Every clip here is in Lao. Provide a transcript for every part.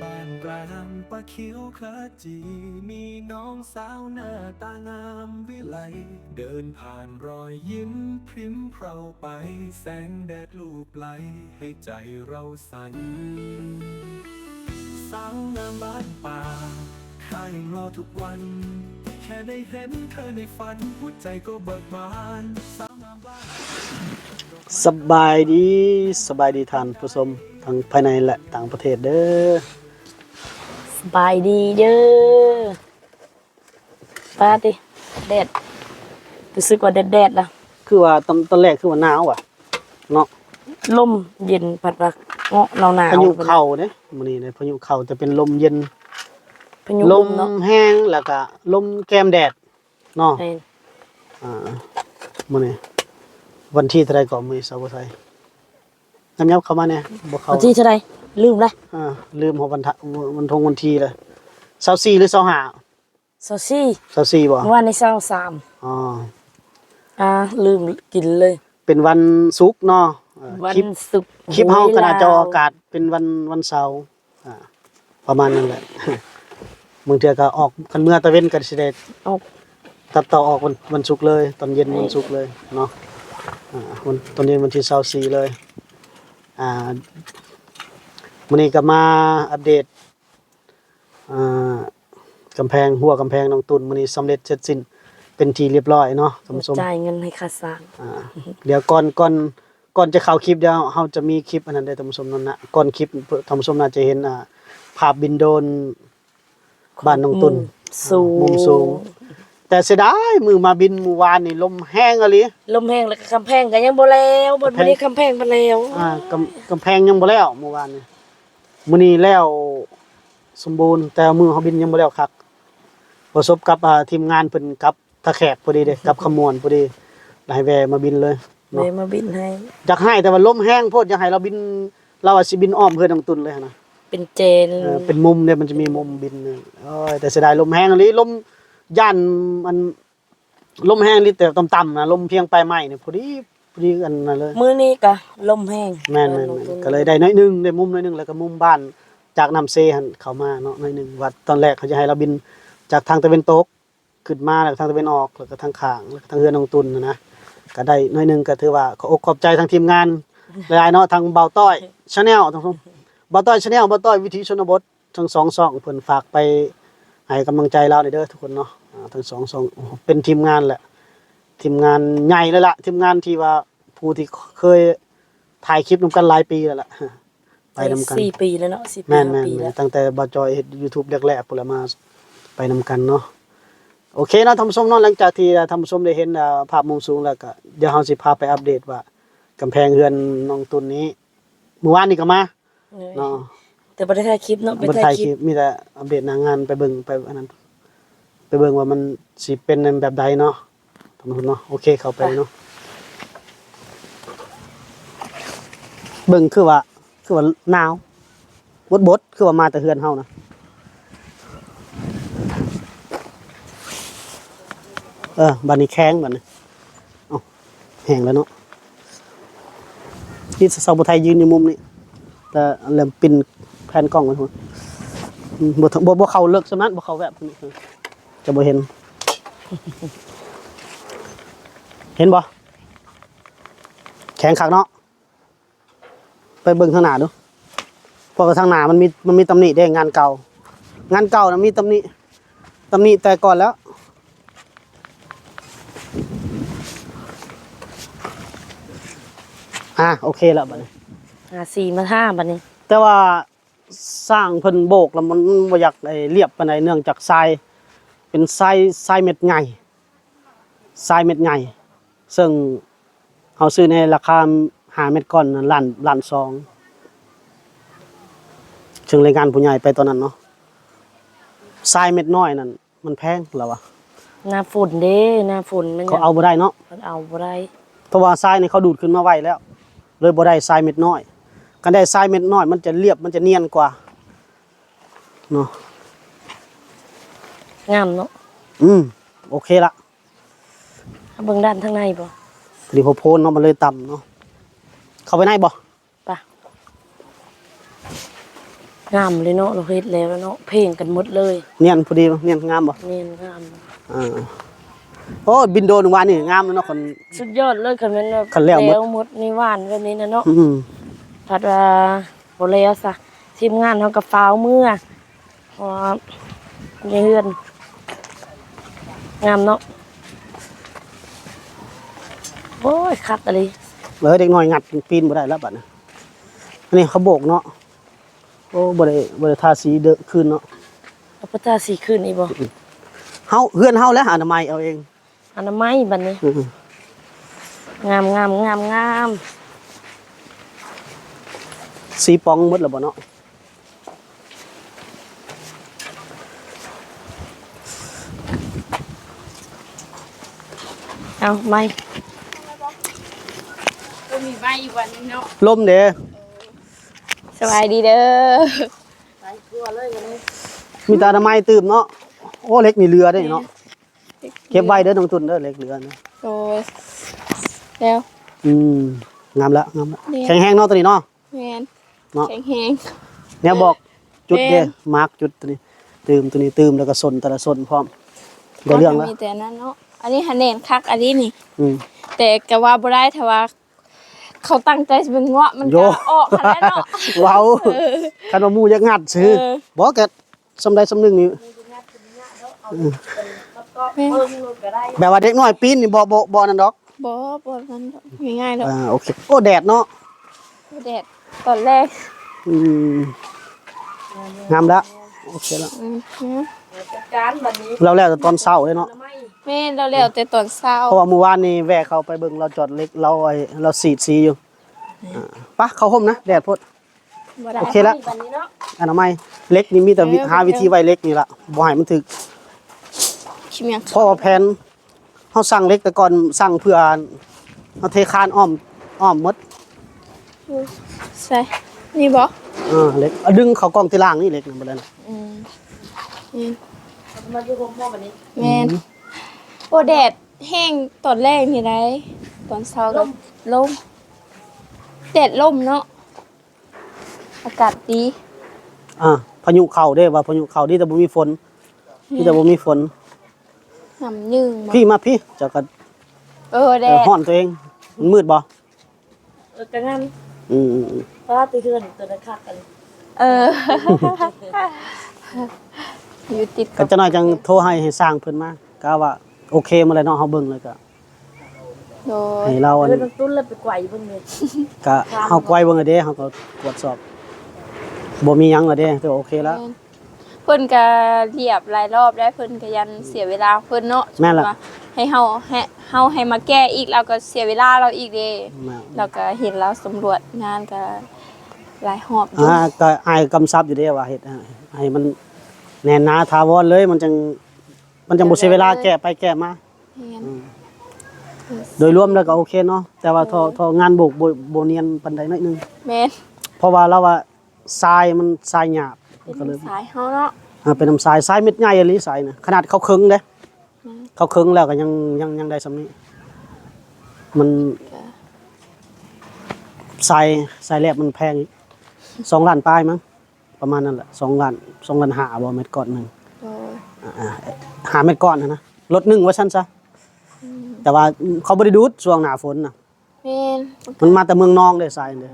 ບ້ານກະນຳປາຂຽວຂະຈີ ມີນ້ອງສາວໜ້າຕາງາມວິໄລ ເດີນຜ່ານ ຮອຍຍິ້ມພຣິມເພົາໄປ ແສງແດດລູບໄຫຼໃຫ້ໃຈເຮົາສັ່ນ. ສາວງາມບ້ານປ່າ ຂ້າຍັງລໍທຸກວັນ ແຄ່ໄດ້ເຫັນເທີໃນຝັນ ຫົວໃຈກໍເບີກບານ. ສາວງາມບ້ານ ສະບາຍດີ ສະບາຍດີທ່ານຜູ້ຊົມ ທັງພາຍໃນ ແລະ ຕ່າງປະເທດເດີ. ສະບາຍດີເດີ. ປາຕິ ແດດ ຮູ້ສຶກວ່າແດດໆລະ ຄືວ່າຕອນ ຕອນແລກຄືວ່າໜາວຫວາເນາະ ລົມເຢັນ ພັດວ່າເງາະໜາວໆ ພາຍຸເຂົ້າເດ້ ມື້ນີ້ເດ້ ພາຍຸເຂົ້າ ແຕ່ເປັນລົມເຢັນ ພາຍຸລົມເນາະ ລົມແຮງ ແລ້ວກະລົມແກມແດດເນາະ. ແມ່ນ ອ່າ ມື້ນີ້ວັນທີເທົ່າໃດເກາະ ມື້ນີ້ ສາວບົວໄທ? ຍາມໆເຂົ້າມາແດ່ ບໍ່ເຂົ້າ ວັນທີເທົ່າໃດ ລືມລະ ອ່າ ລືມຮອດວັນທະ ວັນທົງວັນທີລະ ຊາວສີ່ ຫຼື ຊາວຫ້າ? ຊາວສີ່ ຊາວສີ່ບໍ່? ມື້ວານນີ້ຊາວສາມ. ອໍ ອ່າ ລືມກິນເລີຍ. ເປັນວັນສຸກເນາະ. ເອີ ວັນສຸກ ຄລິບ ຄລິບເຮົາກໍໜ້າຈະອອກອາກາດເປັນວັນ ວັນເສົາ ອ່າ ປະມານນັ້ນແຫຼະ. ບາງເທື່ອກໍອອກ ຄັນເມື່ອຕາເວັນກໍຊິໄດ້ອອກ ຕັດຕໍ່ອອກວັນ ວັນສຸກເລີຍ ຕອນເຢັນວັນສຸກເລີຍເນາະ. ອ່າ ວັນ ຕອນເຢັນວັນທີຊາວສີ່ເລີຍ. ອ່າ ມື້ນີ້ກໍມາອັບເດດ ອ່າ ກຳແພງ ຮົ້ວກຳແພງນ້ອງຕຸນ ມື້ນີ້ສຳເລັດເສັດສິ້ນເປັນທີ່ລຽບຮ້ອຍເນາະທ່ານຜູ້ຊົມ. ຈ່າຍເງິນໃຫ້ຄ່າສ້າງ. ອ່າ ດຽວກ່ອນ ກ່ອນ ກ່ອນຈະເຂົ້າຄລິບ ດຽວເຮົາຈະມີຄລິບອັນນັ້ນເດ້ທ່ານຜູ້ຊົມເນາະ. ກ່ອນຄລິບທ່ານຜູ້ຊົມໜ້າຈະເຫັນ ອ່າ ພາບບິນໂດຣນ ຂອງ ບ້ານນ້ອງຕຸນ ມຸມສູງ ອ່າ ມຸມສູງ. ແຕ່ເສຍດາຍ ມື້ມາບິນມື້ວານນີ້ລົມແຮງອີ່ຫຼີ ລົມແຮງ ແລ້ວກໍກຳແພງກໍຍັງບໍ່ແລ້ວ. ບັດມື້ນີ້ກຳແພງ ກຳແພງພັດແລ້ວ. ອ່າ ກຳ ກຳແພງຍັງບໍ່ແລ້ວມື້ວານນີ້. ມື້ນີ້ແລ້ວສົມບູນ ແຕ່ມື້ເຮົາບິນຍັງບໍ່ແລ້ວຄັກ. ປະສົບກັບ ອ່າ ທີມງານເພິ່ນກັບທ່າແຂກພໍດີເດ້ ກັບຄຳມ່ວນພໍດີ ລະໃຫ້ແວ່ມາບິນເລີຍເນາະ ແວ່ມາບິນໃຫ້. ຢາກໃຫ້ ແຕ່ວ່າລົມແຮງໂພດ ຢາກໃຫ້ລາວບິນ ລາວວ່າຊິບິນອ້ອມເຮືອນນ້ອງຕຸນເລີຍຫັ້ນນະ ເປັນເຈນ ເອີ ເປັນມຸມເດ້ ມັນຈະມີມຸມບິນ. ໂອ້ຍ ແຕ່ເສຍດາຍລົມແຮງອີ່ຫຼີ ລົມ ຢ້ານ ອັນ ລົມແຮງອີ່ຫຼີ ແຕ່ຕ່ຳໆນະ ລົມພຽງປາຍໄມ້ນີ້ ພໍດີ ພໍດີອັນນັ້ນເລີຍ. ມື້ນີ້ກະລົມແຮງ ແມ່ນໆໆ ກໍເລີຍໄດ້ໜ້ອຍໜຶ່ງ ໄດ້ມຸມໜ້ອຍໜຶ່ງ ແລ້ວກໍມຸມບ້ານຈາກນ້ຳເຊຫັ້ນເຂົ້າມາເນາະ ໜ້ອຍໜຶ່ງ. ວ່າຕອນແລກເຂົາຈະໃຫ້ລາວບິນຈາກທາງຕາເວັນຕົກຂຶ້ນມາ ແລ້ວທາງຕາເວັນອອກ ແລ້ວກໍທາງຂ້າງ ແລ້ວກໍທາງເຮືອນນ້ອງຕຸນຫັ້ນນະ ກໍໄດ້ໜ້ອຍໜຶ່ງ. ກໍຖືວ່າຂອບອົກຂອບໃຈທາງທີມງານຫຼາຍໆເນາະ ທາງບ່າວຕ້ອຍ Channel ທັງ ບ່າວຕ້ອຍ Channel ບ່າວຕ້ອຍ ວິຖີຊົນນະບົດ ທັງສອງຊ່ອງ ເພິ່ນຝາກໄປໃຫ້ກຳລັງໃຈລາວແດ່ເດີທຸກຄົນເນາະ. ອ່າ ທັງສອງຊ່ອງ ເປັນທີມງານແຫຼະ ທີມງານໃຫຍ່ເລີຍລະ ທີມງານທີ່ວ່າຜູ້ທີ່ເຄີຍຖ່າຍຄລິບນຳກັນຫຼາຍປີແລ້ວລະ ໄປນຳກັນ ສີ່ປີແລ້ວເນາະ ສີ່ປີ ແມ່ນໆ ຫ້າປີແລ້ວ ຕັ້ງແຕ່ບ່າວຈອຍເຮັດ YouTube ແລກໆພຸ້ນລະ ມາໄປນຳກັນເນາະ. ໂອເຄເນາະທ່ານຜູ້ຊົມເນາະ ຫຼັງຈາກທີ່ທ່ານຜູ້ຊົມໄດ້ເຫັນ ອ່າ ພາບມຸມສູງແລ້ວ ກໍດຽວເຮົາຊິພາໄປອັບເດດວ່າກຳແພງເຮືອນນ້ອງຕຸນນີ້ ມື້ວານນີ້ກໍມາ ເອີຍ ເນາະ ແຕ່ບໍ່ໄດ້ຖ່າຍຄລິບເນາະ ບໍ່ໄດ້ຖ່າຍຄລິບ ມີແຕ່ອັບເດດໜ້າງານ ໄປເບິ່ງ ໄປອັນນັ້ນ ໄປເບິ່ງວ່າມັນຊິເປັນແບບໃດເນາະ ທ່ານຜູ້ຊົມເນາະ. ໂອເຄ ເຂົ້າໄປເນາະ ເບິ່ງຄືວ່າ ຄືວ່າໜາວ ບົດໆ ຄືວ່າມາແຕ່ເຮືອນເຮົານະ. ເອີ ບາດນີ້ແຂງບາດນີ້ ເອົ້າ ແຫ້ງແລ້ວເນາະ. ທີ່ສາວຜູ້ໄທຢືນຢູ່ມຸມນີ້ ແຕ່ເລີ່ມປິ່ນແຜ່ນກ້ອງໄປພຸ້ນ ອືມ ບໍ່ ບໍ່ ບໍ່ເຂົ້າເລິກສ່ຳນັ້ນ ບໍ່ເຂົ້າແວບ ຈະບໍ່ເຫັນ ເຫັນບໍ່? ແຂງຄັກເນາະ. ໄປເບິ່ງທາງໜ້າດູ ເພາະວ່າທາງໜ້າມັນມີ ມັນມີຕຳໜິເດ້ ງານເກົ່າ ງານເກົ່ານະມີຕຳໜິ ຕຳໜິແຕ່ກ່ອນແລ້ວ. ອ່າ ໂອເຄແລ້ວບັດນີ້ ຫາສີມາທາບັດນີ້ ແຕ່ວ່າຊ່າງເພິ່ນໂບກແລ້ວມັນ ມັນບໍ່ຢາກ ໄອ້ ລຽບປານໃດ ເນື່ອງຈາກຊາຍ ເປັນຊາຍ ຊາຍເມັດໃຫຍ່ ຊາຍເມັດໃຫຍ່ ເຊິ່ງເຮົາຊື້ໃນລາຄາຫ້າເມັດກ້ອນນັ້ນ ລ້ານ ລ້ານສອງ ເຊິ່ງລາຍງານຜູ້ໃຫຍ່ໄປຕອນນັ້ນເນາະ. ຊາຍເມັດນ້ອຍນັ້ນມັນແພງລາວວ່າ ໜ້າຝົນເດ້ ໜ້າຝົນມັນ ເຂົາເອົາບໍ່ໄດ້ເນາະ ເຂົາເອົາບໍ່ໄດ້ ເພາະວ່າຊາຍນີ້ເຂົາດູດຂຶ້ນມາໄວແລ້ວ ເລີຍບໍ່ໄດ້ຊາຍເມັດນ້ອຍ. ຄັນໄດ້ຊາຍເມັດນ້ອຍມັນຈະລຽບ ມັນຈະນຽນກວ່າ. ເນາະ ງາມເນາະ. ອືມ ໂອເຄລະ. ເອົາເບິ່ງດ້ານທາງໃນບໍ່? ພໍດີໂພນເນາະ ມັນເລີຍຕ່ຳເນາະ. ເຂົ້າໄປໃນບໍ່? ປະ ງາມເລີຍເນາະ ລາວເຮັດແລ້ວເນາະ ເພງກັນໝົດເລີຍ. ນຽນພໍດີບໍ່? ນຽນງາມບໍ່? ນຽນງາມ. ເອີ ໂອ້ ບິນໂດຣນວານນີ້ງາມເນາະ. ຄັນ ສຸດຍອດເລີຍ ຄັນແມ່ນແບບ ຄັນແລ້ວໝົດ ແລ້ວໝົດນີ້ຫວານແບບນີ້ນະເນາະ. ອືມ ພັດວ່າບໍ່ແລ້ວຊະ ທີມງານເຮົາກໍຟ້າວເມືອ ເພາະວ່າຢູ່ໃນເຮືອນ ງາມເນາະ. ໂອ້ຍ ຄັກອີ່ຫຼີ. ເອີ ເດັກນ້ອຍງັດປີນບໍ່ໄດ້ແລ້ວບັດນີ້. ອັນນີ້ເຂົາໂບກເນາະ. ໂອ້ ບໍ່ໄດ້ ບໍ່ໄດ້ທາສີເດີຄືນເນາະ. ເອົາໄປທາສີຄືນອີກບໍ່? ເຮົາ ເຮືອນເຮົາແຫຼະ ອະນາໄມເອົາເອງ. ອະນາໄມບັດນີ້. ອືມ ງາມໆໆໆ. ສີປ່ອງໝົດແລ້ວບໍ່ເນາະ? ເອົາ ໄມ້ ບໍ່ມີໄມ້ຢູ່ບັດນີ້ເນາະ. ລົມເດ້. ສະບາຍດີເດີ. ໄປຄົວເລີຍບັດນີ້. ມີແຕ່ອະນາໄມຕື່ມເນາະ. ໂອ້ ເຫຼັກນີ້ເຫຼືອເດ້ເນາະ. ເກັບໄວ້ເດີນ້ອງຕຸນເດີ ເຫຼັກເຫຼືອນະ. ໂດຍ ແລ້ວ. ອືມ ງາມລະ ງາມລະ. ແຂງແຮງເນາະໂຕນີ້ເນາະ. ແມ່ນ ເນາະ ແຂງແຮງ. ແນວບອກຈຸດເດ້ ແມ່ນ ມາກຈຸດໂຕນີ້ ຕື່ມໂຕນີ້ ຕື່ມ ແລ້ວກໍສົ້ນ ແຕ່ລະສົ້ນພ້ອມ ໄດ້ເລື່ອງລະ. ມີແຕ່ນັ້ນເນາະ ອັນນີ້ຫາແໜ້ນຄັກ ອັນນີ້ນີ້. ອືມ ແຕ່ກໍວ່າບໍ່ໄດ້ ຖ້າວ່າ ເຂົາຕັ້ງໃຈຊິເປັນເງາະ ມັນກໍອອກຫັ້ນແຫຼະເນາະ. ເວົ້າ ເອີ ຄັນວ່າໝູ່ຢາກງັດຊື່. ເອີ ບໍ່ ກະສ່ຳໃດສ່ຳໜຶ່ງນີ້. ແມ່ນ ແບບວ່າເດັກນ້ອຍປີນນີ້ບໍ່ ບໍ່ ບໍ່ນັ້ນດອກ. ບໍ່ ບໍ່ນັ້ນດອກ ງ່າຍໆດອກ. ອ່າ ໂອເຄ. ໂອ້ ແດດເນາະ. ແດດຕອນແລງ. ອືມ ງາມລະ ໂອເຄລະ. ອືມ ແລ້ວແຕ່ຕອນເຊົ້າເດ້ເນາະ. ແມ່ນ ແລ້ວແຕ່ຕອນເຊົ້າ ເພາະວ່າມື້ວານນີ້ແວ່ເຂົ້າໄປເບິ່ງ ລາວຈອດເຫຼັກ ລາວ ລາວສີດສີຢູ່. ອ່າ ປະ ເຂົ້າຮົ່ມນະ ແດດໂພດ. ບໍ່ໄດ້ ໂອເຄລະ ອັນນາໄມ. ເຫຼັກນີ້ມີແຕ່ ເອີ ຫາວິທີໄວ້ເຫຼັກນີ້ລະ ບໍ່ໃຫ້ມັນຖືກ ເພາະວ່າແຜ່ນເຮົາສັ່ງເຫຼັກແຕ່ກ່ອນ ສັ່ງເພື່ອເຮົາເທຄານອ້ອມ ອ້ອມໝົດ. ໃສ່ ນີ້ບໍ່? ເອີ ເຫຼັກ ເອົາດຶງເຂົ້າກ່ອງທີ່ລ່າງນີ້ ເຫຼັກນະ ບໍ່ໄດ້ນະ. ອືມ ນີ້ ມາຢູ່ຮົ່ມບໍ່ບັດນີ້. ແມ່ນ. ອືມ ໂອ້ ແດດແຮງຕອນແລງນີ້ໄດ໋ ຕອນເຊົ້າກໍລົມ ແດດລົມເນາະ. ອາກາດດີ. ອ່າ ພາຍຸເຂົ້າເດ້ ວ່າພາຍຸເຂົ້າ ດີແຕ່ບໍ່ມີຝົນ. ແມ່ນ ດີແຕ່ບໍ່ມີຝົນ. ນ້ຳຍືງບໍ່? ພີ້ມາພີ້ ເຈົ້າກໍ ເອີ ແດດ ເອີ ຮ້ອນຕົວເອງ. ມັນມືດບໍ່? ເອີ ກະງາມ. ອືມໆໆ ປາດ ແຕ່ເຮືອນຕົວນັ້ນຄັກອັນ. ເອີ ຢູ່ຕິດກັບ ຈັກໜ້ອຍຈັ່ງໂທໃຫ້ ໃຫ້ຊ່າງເພິ່ນມາ. ກະວ່າໂອເຄໝົດແລ້ວເນາະ ເຮົາເບິ່ງແລ້ວກະ ໂດຍ ໃຫ້ລາວອັນ ເອີ ນ້ອງຕຸນລະໄປກວາດຢູ່ເບິ່ງເດ້. ກະເຮົາກວາດເບິ່ງແລ້ວເດ້ ເຮົາກໍກວດສອບ ບໍ່ມີຫຍັງແລ້ວເດ້ ຖືວ່າໂອເຄລະ. ແມ່ນ ເພິ່ນກະລຽບຫຼາຍລອບແລ້ວ ເພິ່ນກະຢ້ານເສຍເວລາເພິ່ນເນາະ. ແມ່ນລະ ວ່າໃຫ້ເຮົາ ໃຫ້ເຮົາໃຫ້ມາແກ້ອີກ ລາວກໍເສຍເວລາລາວອີກເດ້. ແມ່ນ ລາວກະເຫັນລາວສຳຫຼວດງານກະຫຼາຍຮອບຢູ່. ອ່າ ກະອ້າຍກຳຊັບຢູ່ເດ້ວ່າເຮັດໃຫ້ ໃຫ້ມັນແໜ້ນໜາຖາວອນເລີຍ ມັນຈັ່ງ ມັນຈັ່ງບໍ່ເສຍເວລາແກ້ໄປແກ້ມາ. ແມ່ນ ອືມ ໂດຍລວມແລ້ວກໍໂອເຄເນາະ ແຕ່ວ່າ ໂດຍ ທໍ່ ທໍ່ງານໂບກບໍ່ ບໍ່ນຽນປານໃດໜ້ອຍໜຶ່ງ. ແມ່ນ ເພາະວ່າລາວວ່າຊາຍມັນຊາຍຫຍາບ ເປັນ ກໍເລີຍ ຊາຍເຮົາເນາະ. ອ່າ ເປັນນ້ຳຊາຍ ຊາຍເມັດໃຫຍ່ອີ່ຫຼີຊາຍນະ ຂະໜາດເຂົາເຄິ່ງເດ້. ແມ່ນ ເຂົາເຄິ່ງແລ້ວກໍຍັງ ຍັງ ຍັງໄດ້ສ່ຳນີ້ ມັນ ກໍ ຊາຍ ຊາຍແລບມັນແພງ ສອງລ້ານປາຍມັງ. ປະມານນັ້ນແຫຼະ ສອງລ້ານ ສອງລ້ານຫ້າບໍ່ ເມັດກ້ອນໜຶ່ງ. ໂດຍ ອ່າ ຫ້າເມັດກ້ອນຫັ້ນນະ ລົດໜຶ່ງວ່າຊັ້ນຊະ. ອືມ ແຕ່ວ່າເຂົາບໍ່ໄດ້ດູດຊ່ວງໜ້າຝົນນະ. ແມ່ນ ມັນມາແຕ່ເມືອງນອງເດ້ ຊາຍເດ້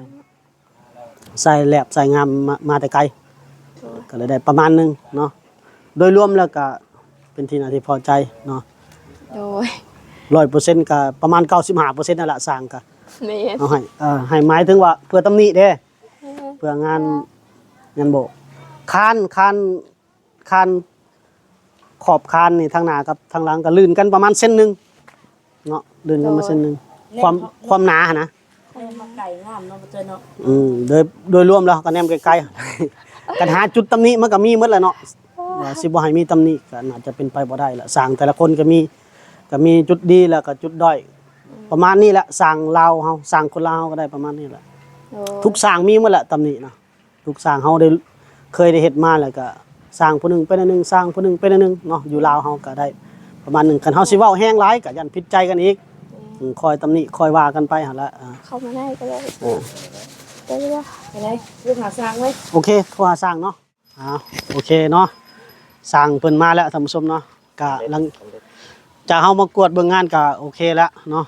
ຊາຍແລບຊາຍງາມ ມາ ມາແຕ່ໄກ. ໂດຍ ກໍເລີຍໄດ້ປະມານໜຶ່ງເນາະ. ໂດຍລວມແລ້ວກໍເປັນທີ່ໜ້າທີ່ພໍໃຈເນາະ. ໂດຍ ຮ້ອຍເປີເຊັນກໍປະມານເກົ້າສິບຫ້າເປີເຊັນນັ້ນລະ ຊ່າງກໍ ແມ່ນ ເອົາໃຫ້ ເອີ ໃຫ້ໝາຍເຖິງວ່າເພື່ອຕຳໜິເດ້. ເອີ ເພື່ອງານ ເອີ ງານໂບກ ຄານ ຄານ ຄານ ຂອບຄານນີ້ ທາງໜ້າກັບທາງຫຼັງກໍລື່ນກັນປະມານເຊັນໜຶ່ງເນາະ ລື່ນກັນມາເຊັນໜຶ່ງ. ໂດຍ ຄວາມ ແນມ ຄວາມໜາຫັ້ນນະ. ແນມມາໄກງາມເນາະ ບໍ່ເຈີເນາະ. ອືມ ໂດຍ ໂດຍລວມແລ້ວກໍແນມໄກໆ ຄັນຫາຈຸດຕຳໜິມັນກໍມີໝົດແຫຼະເນາະ. ໂອ້ຍ ວ່າຊິບໍ່ໃຫ້ມີຕຳໜິກໍໜ້າຈະເປັນໄປບໍ່ໄດ້ລະ ຊ່າງແຕ່ລະຄົນກໍມີ ກໍມີຈຸດດີແລ້ວກໍຈຸດດ້ອຍ. ອືມ ປະມານນີ້ແຫຼະ ຊ່າງລາວເຮົາ ຊ່າງຄົນລາວເຮົາກໍໄດ້ປະມານນີ້ແຫຼະ. ໂດຍ ທຸກຊ່າງມີໝົດແຫຼະຕຳໜິນະ. ລູກຊ່າງເຮົາໄດ້ ເຄີຍໄດ້ເຮັດມາແລ້ວກະ ສ້າງຜູ້ໜຶ່ງໄປໜ້ອຍໜຶ່ງ ສ້າງຜູ້ໜຶ່ງໄປໜ້ອຍໜຶ່ງເນາະ. ຢູ່ລາວເຮົາກໍໄດ້ປະມານໜຶ່ງ ຄັນເຮົາຊິເວົ້າແຮງຫຼາຍກໍຢ້ານຜິດໃຈກັນອີກ. ອືມ ຄອຍຕຳໜິຄອຍວ່າກັນໄປຫັ້ນລະ. ເອີ ເຂົ້າມາໄດ້ກໍໄດ້ ເອີ ໄດ້ບໍ່? ໄປໄດ້ ໂທຫາຊ່າງເລີຍ. ໂອເຄ ໂທຫາຊ່າງເນາະ. ອ້າວ ໂອເຄເນາະ ຊ່າງເພິ່ນມາແລ້ວທ່ານຜູ້ຊົມເນາະ. ກະຫຼັງຈາກເຮົາມາກວດເບິ່ງງານກະໂອເຄແລ້ວເນາະ.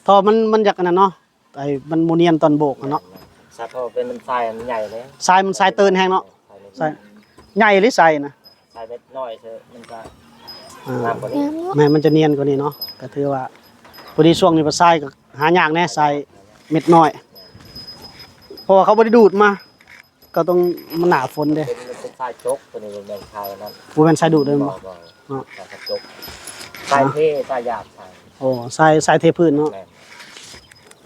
ທໍ່ມັນ ມັນຢາກອັນນັ້ນເນາະ ໄອ້ມັນບໍ່ນຽນຕອນໂບກຫັ້ນເນາະ. ແມ່ນໆ ສັດເພາະເປັນ ມັນຊາຍມັນໃຫຍ່ເດ້. ຊາຍມັນຊາຍເຕີນແຮງເນາະ. ຊາຍ ຊາຍໃຫຍ່ເລີຍຊາຍນະ. ຊາຍເມັດນ້ອຍເຊີ ມັນຈະ ອ່າ ງາມກວ່ານີ້. ແມ່ນ ມັນຈະນຽນກວ່ານີ້ເນາະ. ກໍຖືວ່າພໍດີຊ່ວງນີ້ປາຊາຍກໍຫາຍາກແດ່ ຊາຍເມັດນ້ອຍ ເພາະວ່າເຂົາບໍ່ໄດ້ດູດມາ. ກໍຕ້ອງ ມັນໜ້າຝົນເດ້. ເປັນ ເປັນຊາຍຈົກ ຕົວນີ້ບໍ່ແມ່ນຊາຍນັ້ນ ບໍ່ແມ່ນຊາຍດູດເດ້. ບໍ່ ບໍ່ ເນາະ ຊາຍຈົກ ຊາຍເທ ຊາຍຢາກ ຊາຍ ໂອ້ ຊາຍ ຊາຍເທພື້ນເນາະ. ແມ່ນ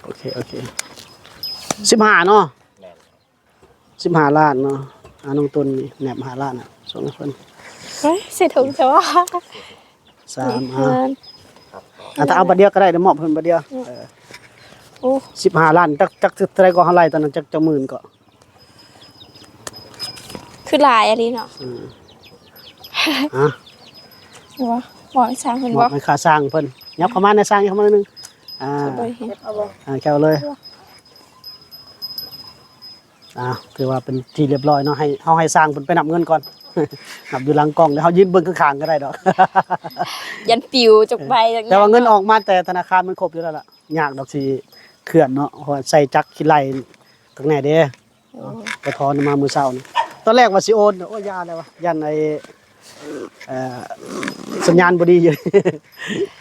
ໂອເຄ ໂອເຄ ສິບຫ້າເນາະ. ແມ່ນ ສິບຫ້າລ້ານເນາະ. ອ່າ ນ້ອງຕຸນນີ້ແນບຫ້າລ້ານນະ ສົ່ງໃຫ້ເພິ່ນ. ເຮີ້ຍ ໃສ່ຖົງຊະວະ ສາມ ອ່າ ອ່າ ຖ້າເອົາບາດດຽວກໍໄດ້ ດຽວມອບເພິ່ນບາດດຽວ. ອືມ ເອີ ໂອ້ ສິບຫ້າລ້ານ ຈັກ ຈັກເທົ່າໃດກໍເຮົາໄລ່ຕອນນັ້ນ ຈັກ ຈັກໝື່ນກໍ ຄືຫຼາຍອີ່ຫຼີເນາະ. ອືມ ຮະ ບໍ່ ມອບໃຫ້ຊ່າງເພິ່ນ ມອບບໍ່ ໃຫ້ຄ່າຊ່າງເພິ່ນ. ຫຍັບເຂົ້າມາແດ່ຊ່າງ ຫຍັບເຂົ້າມາໜ້ອຍໜຶ່ງ. ອ່າ ເກັບເອົາບໍ່? ອ່າ ເກັບເອົາເລີຍ. ອ່າ ຖືວ່າເປັນທີ່ຮຽບຮ້ອຍເນາະ. ໃຫ້ ເຮົາໃຫ້ຊ່າງເພິ່ນໄປນັບເງິນກ່ອນ ນັບຢູ່ຫຼັງກ້ອງ ແລ້ວເຮົາຢືນເບິ່ງຂ້າງໆກໍໄດ້ດອກ ຢ້ານປິວຈັກໃບຈັກຫຍັງ. ແຕ່ວ່າເງິນອອກມາແຕ່ທະນາຄານມັນຄົບຢູ່ແລ້ວລະ. ຍາກດອກຊິເຄື່ອນເນາະ ເພາະວ່າໃຊ້ຈັກຂີ້ໄລ່ຄັກແນ່ເດ້. ໂອ້ ໄປຖອນມາມື້ເຊົ້ານີ້ ຕອນແລກວ່າຊິໂອນ ໂອ້ຍ ຢ່າແລ້ວວ່າ ຢ້ານໄອ້ ເອີ ສັນຍານບໍ່ດີຢູ່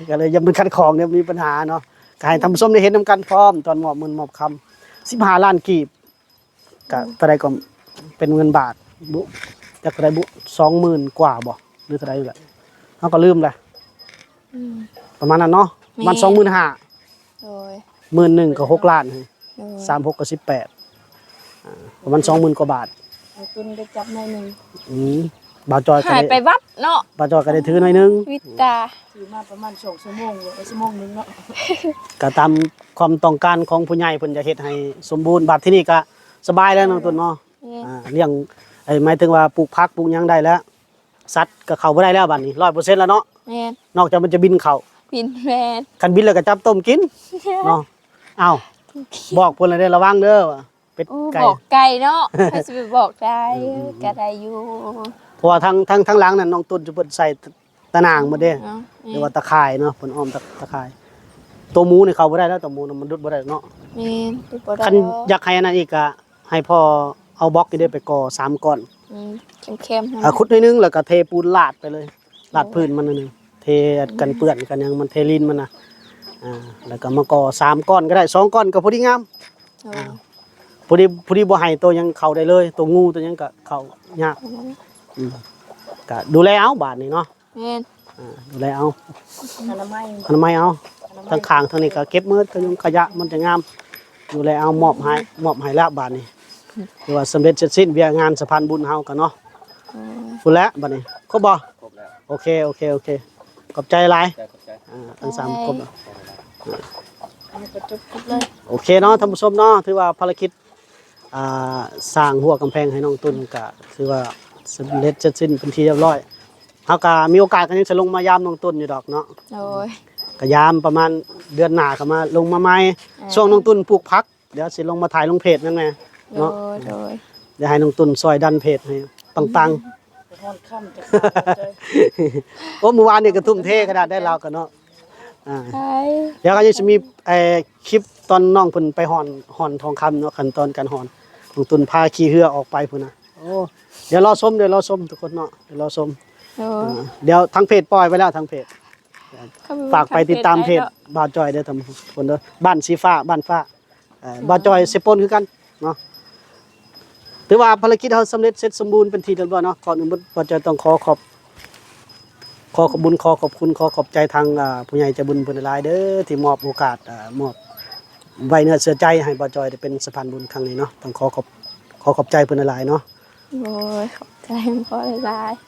ກໍເລີຍຢ້ານມັນຂັດຂ້ອງ ເດ ມີບັນຫາເນາະ. ກໍໃຫ້ທ່ານຜູ້ຊົມໄດ້ເຫັນນຳກັນພ້ອມ ຕອນມອບເງິນມອບຄຳ ສິບຫ້າລ້ານກີບ ກະເທົ່າໃດກໍເປັນເງິນບາດບຸ ຈັກເທົ່າໃດບຸ ສອງໝື່ນກວ່າບໍ່ ຫຼືເທົ່າໃດນີ້ແຫຼະ ເຮົາກໍລືມແຫຼະ. ອືມ ປະມານນັ້ນເນາະ ປະມານ ແມ່ນ ສອງໝື່ນຫ້າ. ໂດຍ ໝື່ນໜຶ່ງກໍຫົກລ້ານ ໂດຍ ສາມຫົກກໍສິບແປດ ອ່າ ປະມານສອງໝື່ນກວ່າບາດ. ນ້ອງຕຸນໄດ້ຈັບໜ້ອຍໜຶ່ງ. ອືມ ບ່າວຈອຍກໍ ຫາຍໄດ້ ໄປວັບເນາະ ບ່າວຈອຍກໍໄດ້ຖືໜ້ອຍໜຶ່ງ ວິດຕາ. ຖືມາປະມານສອງຊົ່ວໂມງ ເອີ ຊົ່ວໂມງໜຶ່ງເນາະ ກໍຕາມ ຄວາມຕ້ອງການຂອງຜູ້ໃຫຍ່ເພິ່ນຈະເຮັດໃຫ້ສົມບູນ. ບາດທີນີ້ກະສະບາຍແລ້ວນ້ອງຕຸນເນາະ. ແມ່ນ ອ່າ ລ້ຽງ ໄອ້ ໝາຍເຖິງວ່າປູກຜັກປູກຫຍັງໄດ້ແລ້ວ ສັດກໍເຂົ້າບໍ່ໄດ້ແລ້ວບາດນີ້ ຮ້ອຍເປີເຊັນແລ້ວເນາະ. ແມ່ນ ນອກຈາກມັນຈະບິນເຂົ້າ ບິນ. ແມ່ນ ຄັນບິນແລ້ວກໍຈັບຕົ້ມກິນເນາະ. ອ້າວ ບອກເພິ່ນແລ້ວເດ້ ລະວັງເດີ ເປັດ ໂອ້ ໄກ່ ບອກໄກ່ເນາະ ໃຜຊິໄປບອກໄດ້. ອືມໆໆ ກໍໄດ້ຢູ່ ເພາະວ່າທາງ ທາງ ທາງຫຼັງນັ້ນນ້ອງຕຸນຈະເພິ່ນໃສ່ ຕະໜ່າງໝົດເດ້ ເນາະ ຫຼືວ່າຕະຂ່າຍເນາະ ເພິ່ນອ້ອມຕະ ຕະຂ່າຍ. ໂຕໝູນີ້ເຂົ້າບໍ່ໄດ້ແລ້ວ ໂຕໝູນະມັນດຸດບໍ່ໄດ້ເນາະ. ແມ່ນ ດຸດບໍ່ໄດ້. ຄັນຢາກໃຫ້ອັນນັ້ນອີກກະໃຫ້ພໍ່ເອົາບລັອກນີ້ເດ້ໄປກໍ່ສາມກ້ອນ. ອືມ ແຄມໆ ອາ ຂຸດໜ້ອຍໜຶ່ງ ແລ້ວກໍເທປູນລາດໄປເລີຍ ລາດພື້ນມັນໜ້ອຍໜຶ່ງ ເທກັນເປື້ອນກັນຫຍັງ ມັນເທລີນມັນນະ. ອ່າ ແລ້ວກໍມາກໍ່ສາມກ້ອນກໍໄດ້ ສອງກ້ອນກໍພໍດີງາມ. ໂດຍ ອ່າ ພໍດີ ພໍດີບໍ່ໃຫ້ໂຕຫຍັງເຂົ້າໄດ້ເລີຍ ໂຕງູໂຕຫຍັງກໍເຂົ້າຍາກ. ອືມ ອືມ ກໍດູແລເອົາບາດນີ້ເນາະ. ແມ່ນ ອ່າ ດູແລເອົາ ອະນາໄມ ອະນາໄມເອົາ ອະນາໄມ ທາງຂ້າງທາງນີ້ກໍເກັບໝົດ ຂະຫຍຸງຂະຫຍະມັນຈະງາມ ດູແລເອົາ. ມອບໃຫ້ ມອບໃຫ້ແລ້ວບາດນີ້ ຖືວ່າສຳເລັດເສັດສິ້ນວຽກງານສະພານບຸນເຮົາກໍເນາະ. ໂອ້ ພຸ້ນແຫຼະບາດນີ້ ຄົບບໍ່? ຄົບແລ້ວ. ໂອເຄ ໂອເຄ ໂອເຄ ຂອບໃຈຫຼາຍ. ຂອບໃຈ ຂອບໃຈ ອ່າ ທັງສາມຄົບແລ້ວ. ອ່າ ເອົາໄປຈົບຄລິບເລີຍ. ໂອເຄເນາະທ່ານຜູ້ຊົມເນາະ ຖືວ່າພາລະກິດ ອ່າ ສ້າງຮົ້ວກຳແພງໃຫ້ນ້ອງຕຸນ ກະຖືວ່າສຳເລັດເສັດສິ້ນເປັນທີ່ຮຽບຮ້ອຍ. ເຮົາກະມີໂອກາດກໍຍັງຊິລົງມາຢາມນ້ອງຕຸນຢູ່ດອກເນາະ. ໂດຍ ກະຢາມປະມານເດືອນໜ້າກໍມາ ລົງມາໃໝ່. ອ່າ ຊ່ວງນ້ອງຕຸນປູກຜັກ ດຽວຊິລົງມາຖ່າຍລົງເພຈນຳແດ່ເນາະ. ໂດຍ ໂດຍ ດຽວໃຫ້ນ້ອງຕຸນຊ່ອຍດັນເພຈໃຫ້ປັງໆ. ອືມ ຮ້ອນຄ່ຳຈະຂາດໃຈ. ໂອ້ ມື້ວານນີ້ກໍທຸ່ມເທຂະໜາດໃດລາວກໍເນາະ. ອ່າ ດຽວກໍຍັງຊິມີ ເອີ ຄລິບຕອນນ້ອງເພິ່ນໄປຮ່ອນ ຮ່ອນທອງຄຳເນາະ ຂັ້ນຕອນການຮ່ອນ ນ້ອງຕຸນພາຂີ່ເຮືອອອກໄປພຸ້ນນະ. ໂອ້ ດຽວລໍຊົມ ດຽວລໍຊົມທຸກຄົນເນາະ ດຽວລໍຊົມ. ໂດຍ ອ່າ ດຽວທາງເພຈປ່ອຍໄວ້ແລ້ວ ທາງເພຈ ຝາກໄປຕິດຕາມເພຈບ່າວຈ່ອຍເດີທ່ານຜູ້ຊົມເດີ ບ້ານສີຟ້າ ບ້ານຟ້າ. ເອີ ບ່າວຈ່ອຍເຊໂປນຄືກັນເນາະ. ຖືວ່າພາລະກິດເຮົາສຳເລັດເສັດສົມບູນເປັນທີ່ຮຽບຮ້ອຍເນາະ. ກ່ອນອື່ນໝົດ ບ່າວຈ່ອຍຕ້ອງຂໍຂອບ ຂໍຂອບບຸນ ຂໍຂອບຄຸນ ຂໍຂອບໃຈທາງ ອ່າ ຜູ້ໃຫຍ່ໃຈບຸນເພິ່ນຫຼາຍໆເດີ ທີ່ມອບໂອກາດ ອ່າ ມອບໄວ້ເນື້ອເຊື່ອໃຈໃຫ້ບ່າວຈ່ອຍໄດ້ເປັນສະພານບຸນຄັ້ງນີ້ເນາະ. ຕ້ອງຂໍຂອບ ຂໍຂອບໃຈເພິ່ນຫຼາຍໆເນາະ. ໂດຍ ຂອບໃຈພໍ່ຫຼາຍໆ.